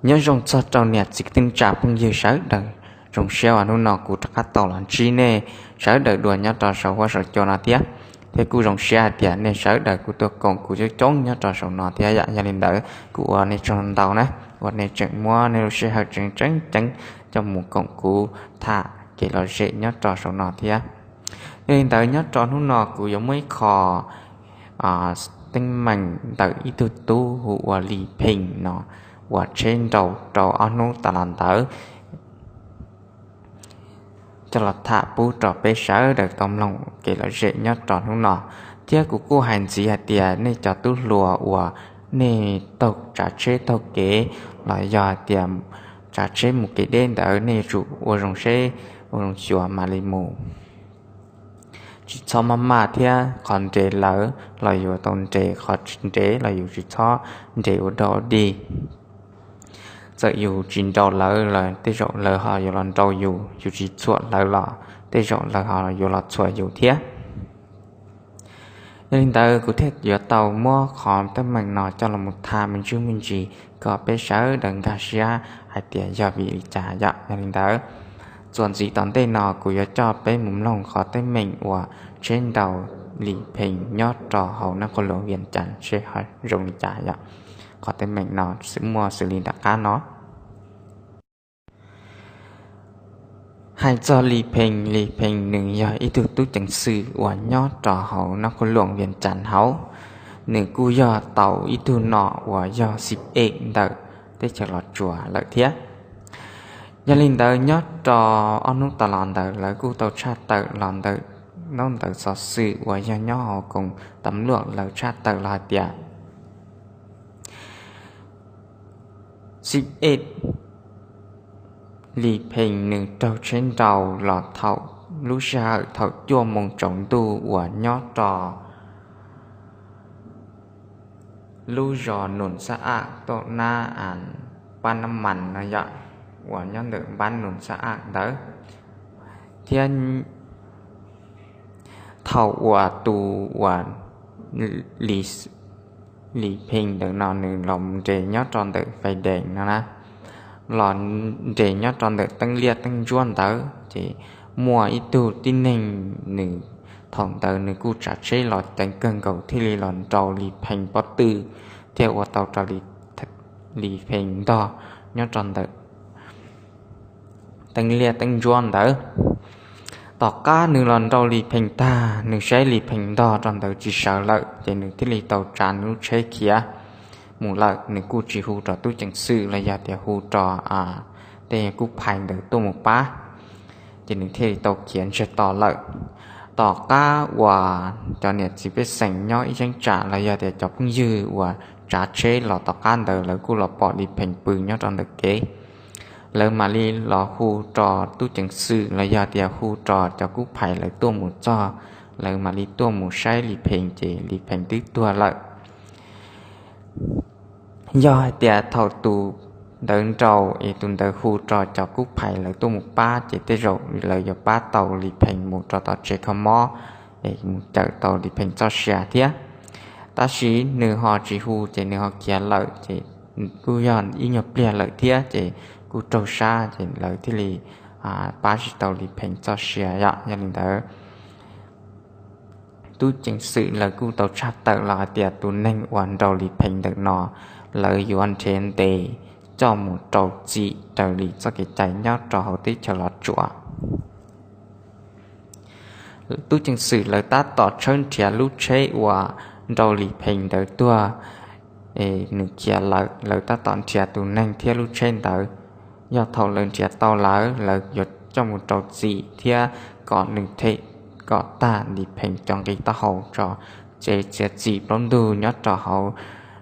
Nyob zoo txog rau niam txiv kwv tij neej tsa phooj ywg sawv daws, zoo siab uas hnub no kuv rov qab tau los ntsib nej sawv daws dua nyob rau saum huab saum cua no thiab. Thiab kuj zoo siab hais tias nej sawv daws kuj tuaj koom kuv coob coob nyob rau saum no thiab yom. Yog li ntawd kuv ua nej tsaug ntau na, uas nej tseem muab nej lub sij hawm tseem tseem ceeb coj mus koom kuv tham kev lom zem nyob rau saum no thiab. Yog li ntawd nyob rau hnub no kuv yuav muaj ib qho teeb meem ntawm ib tug tub hu ua Lis Pheej no, uas tsheb nrau rau ob hnub tas los ntawd, coj los tham pub rau peb sawv daws tau mloog kev lom zem nyob rau hnub no. Thiab kuv kuj hais ntxiv hais tias nej cov tub hluas uas nej taug tsav tsheb taug kev los yog hais tias tsav tsheb mus kev deb ntawd nej yuav tsum ua zoo seb, ua zoo xyuas mam li mus. Tsis txhob maj maj thiab qhov nres lawm los yuav tau nres, qhov tsis nres los yus tsis txhob nres ua dog ua dig. Txawm yus tsis nrau lawv los tej zaum lawv ho yuav los nrau yus, yus tsis txhuam lawv los tej zaum lawv ho yuav los txhuam yus thiab. Yog li ntawd kuv thiaj yuav tau muab qhov teeb meem no coj los mus tham me ntsis me ntsis kom peb sawv daws nkag siab hais tias yog vim li cas yom. Yog li ntawd txuas ntxiv tom ntej no kuv yuav coj peb mus mloog qhov teeb meem uas tsheb nrau Lis Pheej nyob rau hauv Nab Qhua Luam Vias Cas seb zoo li cas yom. Qhov teeb meem no muaj xws li nram qab no. Hais txog Lis Pheej, Lis Pheej nws yog ib tug tub ceev xwm uas nyob rau hauv Nab Qhua Luam Vias Cas hauv. Nws kuj yog tau ib tug nom uas yog xib ej ntawm teb chaws Los Tsuas lawm thiab. Yog li ntawd nyob rau ob hnub tas los ntawd lawv kuj tau tshaj tawm los ntawm ntaub ntawv xov xwm uas yog nyob hauv koom tam luaj lawv tshaj tawm los hais tias xib ej Lis Pheej nws raug tsheb nrau los thaum lub sij hawm thaum cuaj moos tsaus ntuj uas nyob rau lub zos Nus Xab Aj tuaj nab Pab Nab Mas no yom, uas nyob ntawm npab Nus Xab Aj ntawd. Thiab thaum uas tus uas Lis Pheej ntawm no nws los nres nyob rau ntawm Fais Dees no na, los nres nyob rau ntawm teeb liaj teeb ntsuab ntawd ces muaj ib tug tib neeg nws thaum ntawd nws kuj tsav tsheb los ceev kawg nkaus thiaj li los nrau Lis Pheej pob tw thiab ua tau rau Lis Pheej ntog nyob rau ntawm teeb liaj teeb ntsuab ntawd. Tom qab nws los nrau Lis Pheej tag, nws saib Lis Pheej ntog rau ntawd tsis sawv lawm ces nws thiaj li tau tsav nws lub tsheb khiav mus lawm. Nws kuj tsis hu rau tub ceev xwm los yog tias hu rau tej kub phais ntawd tuaj mus pab, ces nws thiaj li tau khiav ntsiag to lawm. Tom qab uas cov niam txiv pej xeem nyob ib cheeb tsam los yog tias cov phooj ywg uas tsav tsheb los tom qab ntawd lawv kuj los pom Lis Pheej pw nyob rau ntawm kev, lawv mam li los hu rau tub ceev xwm los yog tias hu rau cov kub phais lawv tuaj mus txog, lawv mam li tuaj mus saib Lis Pheej ces Lis Pheej twb tuag lawm. Yog hais tias thaum tus ntawd nrau es tus ntawd hu rau cov kub phais lawv tuaj mus pab ces tej zaum lawv yuav pab tau Lis Pheej mus rau tom tsev kho mob es mus cawm tau Lis Pheej txoj sia thiab. Tab sis nws ho tsis hu ces nws ho khiav lawm ces kuj yog ib nyuag pliag lawm thiab ces kuj raug sab ces lawv thiaj li pab tsis tau Lis Pheej txoj sia yom. Yog li ntawd tub ceev xwm lawv kuj tau tshaj tawm los hais tias tus neeg uas nrau Lis Pheej ntawm no lawv yuav nrhiav ntes coj mus rau txim raws li txoj kev cai nyob rau hauv teb chaws Los Tsuas. Tub ceev xwm lawv tab tom tshawb nrhiav lub tsheb uas nrau Lis Pheej ntawd tuag, nws khiav lawm, lawv tab tom nrhiav tus neeg thiab lub tsheb ntawd. Yog thaum lawv nrhiav tau lawm, lawv yuav coj mus rau txim thiab kom nws them kom tag Lis Pheej cov nqi taub hau tso, ces txiav txim plaub ntug nyob rau hauv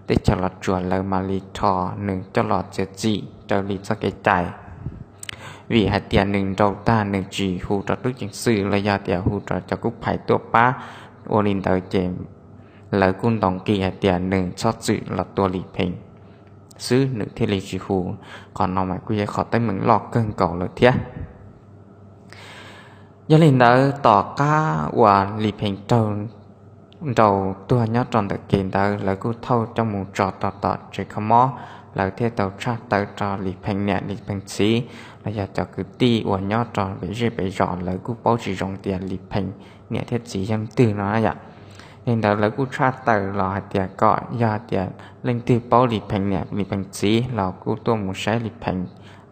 teb chaws Los Tsuas lawv mam li rho nws coj los txiav txim raws li txoj kev cai. Vim hais tias nws nrau tag nws tsis hu rau tub ceev xwm los yog tias hu rau cov kub phais tuaj pab, ua li ntawd ces lawv kuj ntaus nqi hais tias nws txhob txwm los tua Lis Pheej xwb, nws thiaj li tsis hu. Qhov no mas kuj yog qhov teeb meem loj kawg nkaus lawm thiab. Yog li ntawd tom qab uas Lis Pheej raug nraus tuag nyob rau ntawm kev ntawd, lawv kuj thauj coj mus tso rau tom tsev kho mob. Lawv thiaj tau tshaj tawm rau Lis Pheej niam Lis Pheej txiv los yog cov kwv tij uas nyob rau pem zej pem zos, lawv kuj paub tsis zoo tias Lis Pheej niam thiab txiv yog leej twg no yom. Li ntawd lawv kuj tshaj tawm los hais tias kom yog tias leej twg paub Lis Pheej niam Lis Pheej txiv los kuj tuaj mus saib Lis Pheej,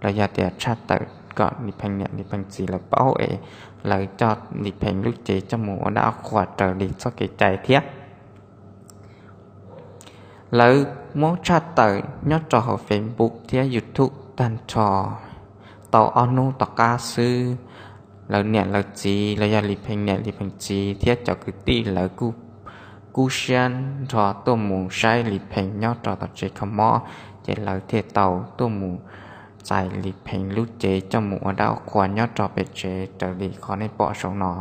los yog tias tshaj tawm kom Lis Pheej niam Lis Pheej txiv lawv paub es lawv coj Lis Pheej lub cev coj mus ua dab ua qhuas raws li txoj kev cai thiab. Lawv muab tshaj tawm nyob rau hauv Facebook thiab YouTube tag nrho tau ob hnub tom qab xwb, lawv niam lawv txiv los yog Lis Pheej niam Lis Pheej txiv thiab cov kwv tij lawv kuj kub siab nrho tuaj mus saib Lis Pheej nyob rau tom tsev kho mob, ces lawv thiaj tau tuaj mus txais Lis Pheej lub cev coj mus ua dab ua qhuas nyob rau pem tsev raws li qhov nej pom saum no.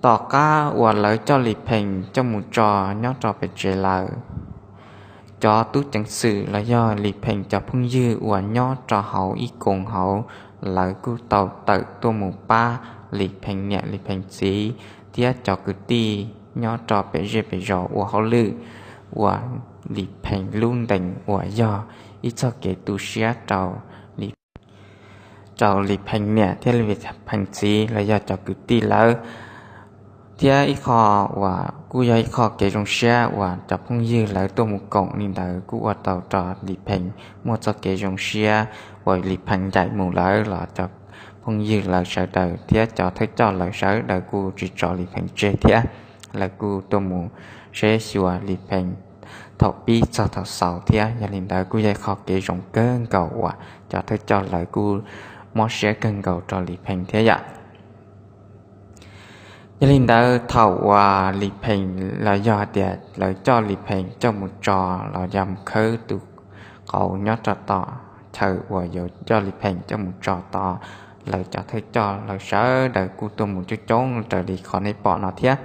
Tom qab uas lawv coj Lis Pheej coj mus tso nyob rau pem tsev lawm, cov tub ceev xwm los yog Lis Pheej cov phooj ywg uas nyob rau hauv ib koom hauv, lawv kuj tau tawm tuaj mus pab Lis Pheej niam Lis Pheej txiv thiab cov kwv tij nyob rau pem zej pem zos ua hauj lwm ua Lis Pheej lub ntees uas yog ib txoj kev tu siab rau Lis Pheej niam thiab Lis Pheej txiv los yog cov kwv tij lawv. Thiab ib qho uas kuj yog ib qho kev zoo siab uas cov phooj ywg lawv tuaj mus koom li ntawd kuj ua tau rau Lis Pheej muaj txoj kev zoo siab uas Lis Pheej ncaim mus lawm los cov phooj ywg lawv sawv daws thiab cov thawj coj lawv sawv daws kuj tsis tso Lis Pheej tseg thiab. Lawv kuj tuaj mus saib xyuas Lis Pheej thaum pib txog thaum xaus thiab. Yog li ntawd kuj yog ib qho kev zoo kawg nkaus uas cov thawj coj lawv kuj mob siab kawg nkaus rau Lis Pheej thiab yom. Yog li ntawd thaum uas Lis Pheej los yog hais tias lawv coj Lis Pheej coj mus tso los yog mus khawb tus qauv nyob rau tom chaw uas yuav coj Lis Pheej coj mus tso tod, lawv cov thawj coj lawv sawv daws kuj tuaj mus coob coob raws li qhov nej pom no thiab.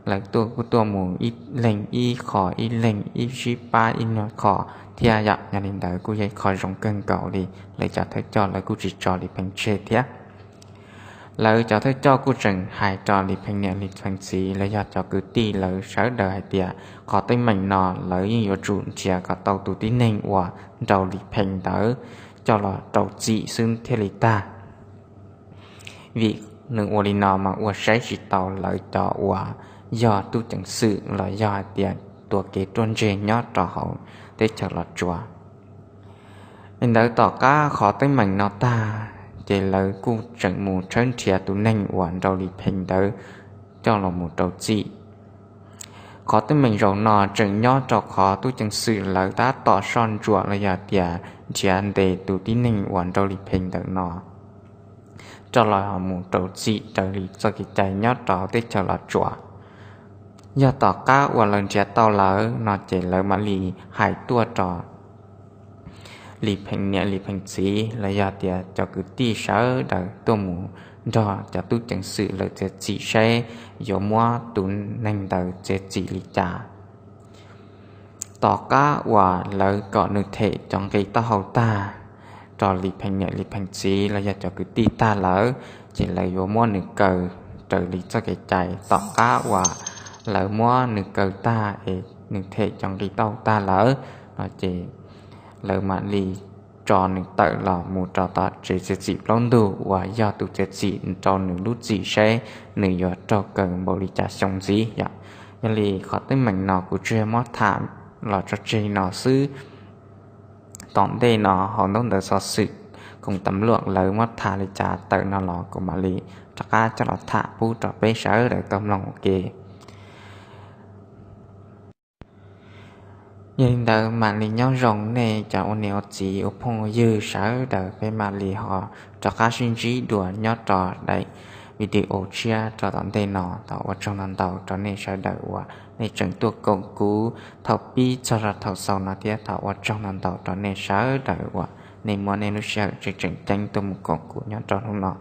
Lawv tuaj kuj tuaj mus ib leeg ib qho ib leeg ib sib pab ib nyuag qho thiab yom. Yog li ntawd kuj yog ib qho zoo kawg nkaus li, lawv cov thawj coj lawv kuj tsis tso Lis Pheej tseg thiab. Lawv cov thawj coj kuj tseem hais rau Lis Pheej niam Lis Pheej txiv los yog cov kwv tij lawv sawv daws hais tias qhov teeb meem no lawv yeej yuav tsum nrhiav kom tau tus tib neeg uas nraus Lis Pheej ntawd coj los rau txim xwb thiaj li tag. Vim nws ua li no mas ua saib tsis taus lawv cov uas yog tub ceev xwm los yog hais tias tuav kev ruaj ntseg nyob rau hauv teb chaws Los Tsuas. Li ntawd tom qab qhov teeb meem no tag, ces lawv kuj tseem mus tshawb nrhiav tus neeg uas nraus Lis Pheej ntawd coj los mus rau txim. Qhov teeb meem zaum no tseem nyob rau qhov tub ceev xwm lawv tab tom soj ntsuam los yog tias nrhiav ntes tus tib neeg uas nraus Lis Pheej ntawm no coj los mus rau txim raws li txoj kev cai nyob rau teb chaws Los Tsuas. Yog tom qab uas lawv nrhiav tau lawm no ces lawv mam li hais tuaj rau Lis Pheej niam Lis Pheej txiv los yog tias cov kwv tij sawv daws tuaj mus nrog cov tub ceev xwm lawv txiav txim saib yuav muab tus neeg ntawd txiav txim li cas. Tom qab uas lawv kom nws them cov nqi taub hau tag rau Lis Pheej niam Lis Pheej txiv los yog cov kwv tij tag lawm, ces lawv yuav muab nws kaw raws li txoj kev cai. Tom qab uas lawv muab nws kaw tag es nws them cov nqi taub hau tag lawm no ces lawv mam li tso nws tawm los mus rau tom tsev txiav txim plaub ntug uas yog tus txiav txim rau nws lub txim saib nws yuav raug kaw npaum li cas xyoo ntxiv yom. Yog li qhov teeb meem no kuv tsuas yog muab tham los tso tseg no xwb. Tom ntej no hauv ntaub ntawv xov xwm koom tam luaj lawv muab tham li cas tawm no los kuv mam li rov qab coj los tham pub rau peb sawv daws tau mloog ua ke. Yog li ntawd mam li nyob zoo nej cov ua niam ua txiv ua phooj ua ywg sawv daws, peb mam li ho rov qab sib ntsib dua nyob rau daim video tshiab rau tom ntej no. Thov ua tsaug ntau ntau rau nej sawv daws uas nej tseem tuaj koom kuv thaum pib txog rau thaum xaus no thiab thov ua tsaug ntau ntau rau nej sawv daws uas nej muab nej lub sij hawm tseem tseem ceeb tuaj mus koom kuv nyob rau hnub no.